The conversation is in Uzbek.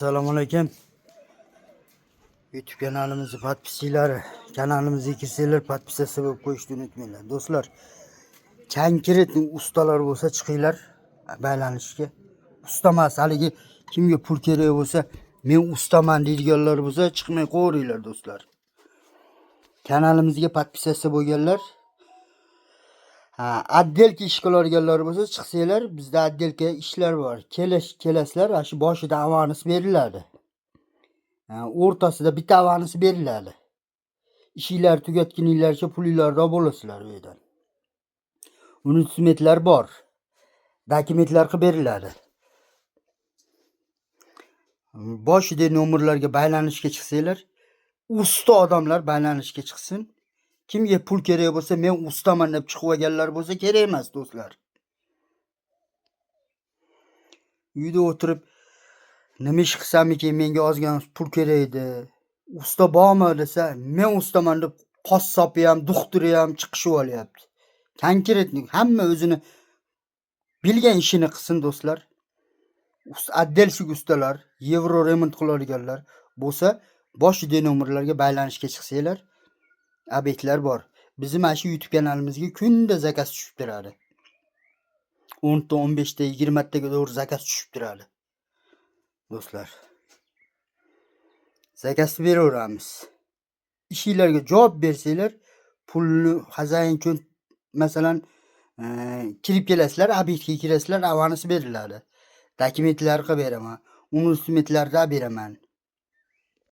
Assalomu alaykum. YouTube kanalimizni podpischiklari, kanalimizga kirsanglar, podpisatsiya bo'lib qo'yishni unutmanglar. Do'stlar, конкретный ustalar bo'lsa, chiqinglar baylanishga. Usta emas, haligi kimga pul kerak bo'lsa, men ustaman deydiganlar bo'lsa, chiqmay qo'yaveringlar, do'stlar. Kanalimizga podpisatsiya bo'lganlar, ha, отделка ish qiladiganlar bo'lsa, chiqsanglar, bizda отделка ishlar bor. Kelasizlar, ana shu boshida avans beriladi. Ha, o'rtasida bitta avans beriladi. Ishinglar tugatguninglarcha pulinglarni olib olasizlar u yerdan. Uni bor. Dokumentlar qilib beriladi. Boshida nomerlarga baylanishga chiqsanglar, usta odamlar baylanishga chiqsin. Kimga pul kerak bo'lsa, men ustaman deb chiqib olganlar bo'lsa, kerak emas, do'stlar. Uyda o'tirib nima ish qilsamikin, menga ozgina pul kerak edi. Usta bormi desa, men ustaman deb qassobi ham, doktori ham chiqishib olyapti. Конкретный hamma o'zini bilgan ishini qilsin, do'stlar. Отделщик ustalar, yevro remont qiladiganlar bo'lsa, boshida nomerlarga baylanishga chiqsanglar, obyektlar bor. Bizni mana shu YouTube kanalimizga kunda zakaz tushib turadi. 10 ta, 15 ta, 20 taga to'g'ri zakaz tushib turadi. Do'stlar. Zakazni beraveramiz. Ishinglarga javob bersanglar, pulni хозяин uchun, masalan, kirib kelasizlar, obyektga kirasizlar, avans beriladi. Dokumentlar qilib beraman. Uni smetlarda beraman.